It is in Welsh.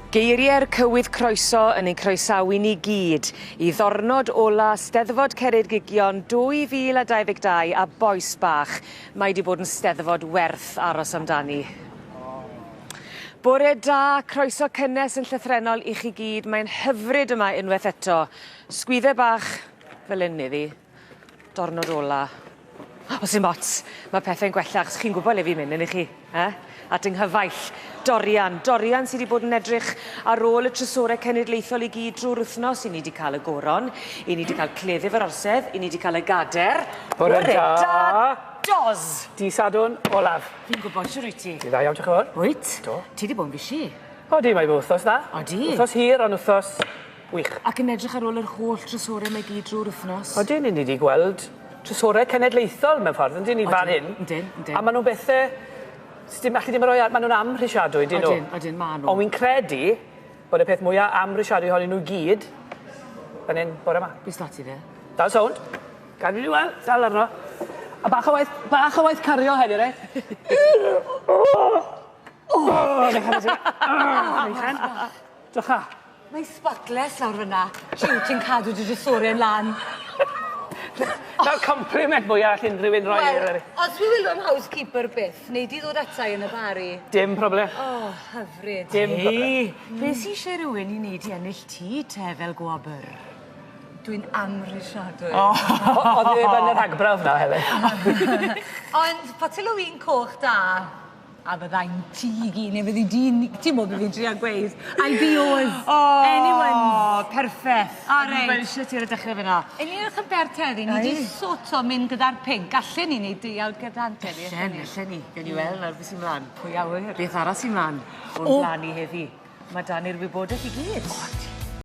Geiriau'r cywydd croeso yn ein croesawu ni gyd i ddornod ola Steddfod Ceredigion 2022 a bois bach, mae 'di bod yn Steddfod werth aros amdani. Bore da, croeso cynnes yn llythrennol i chi gyd, mae'n hyfryd yma unwaith eto. Sgwydde bach fel 'yn iddi. Dornod ola. O sim ots, ma' pethe'n gwella achos chi'n gwbo le fi'n mynd yn 'ych chi, eh? At yng nghyfaill, Dorian. Dorian sy 'di bod yn edrych ar ôl y trysore cenedlaethol i gyd drw'r wthnos. 'Yn ni 'di ca'l y goron, 'yn ni 'di ca'l cleddyf yr orsedd, 'yn ni 'di ca'l y gader. Bore da! Doz! Dy Sadwrn olaf. Fi'n gwbod shwr wyt ti. Ti dda iawn dioch yn fawr. Wyt? Do. Ti 'di bod yn fishi. Odi mae 'di bod wthnos dda. Odi. Wthnos hir on' wthos wych. Ac yn edrych ar ôl yr holl trysore 'ma i gyd drw'r wthnos. Odyn 'yn ni 'di gweld trysore cenedlaethol mewn ffordd yndyn ni fan hyn. Yndyn yndyn. A ma' nw'n bethe s' dim allu dim roi ar ma' nw'n amhrisiadwy on'd 'yn nw? Odyn odyn ma' nw. On' wi'n credu bod y peth mwya amhrisiadwy ohonyn nw i gyd fan 'yn bore 'ma. Be' s'da ti de? Dal sownd. Gad i ni weld, dal arno. A bach o waith bach o waith cario heddi reit? O! Drycha. Mae'n spotless lawr fyn 'na. Jiw ti'n cadw dy drysorau'n lan. 'Na'r compliment mwya all unrhyw un roi i Wel, os wi wilo am housekeeper byth, nei di ddod ata i yn y Bari. Dim problem. O, hyfryd. Dim problem. Ei, be' sy isie rywun i neud i ennill tŷ te fel gwabyr? Dwi'n amhrisiadwy. O! O'dd neb yn y rhagbrawf 'na hefyd. Ond potel o win coch da. A fyddai'n tŷ neu fyddi di'n ti'n gwbo be' fi'n trio gweud. I'll be yours. O! Anyone's. Perffeth. O reit. O'n i fel isie ti ar y dechre fyn 'na. Yn edrych yn bert heddi ni 'di sort o mynd gyda'r pinc. Allen ni neud deuawd gyda 'ny heddi Allen ni allen ni. Gewn ni weld nawr be' sy mlan. Pwy a wyr? Beth arall sy mlan o'n O! bla'n ni heddi. Ma' 'da ni'r wybodeth i gyd.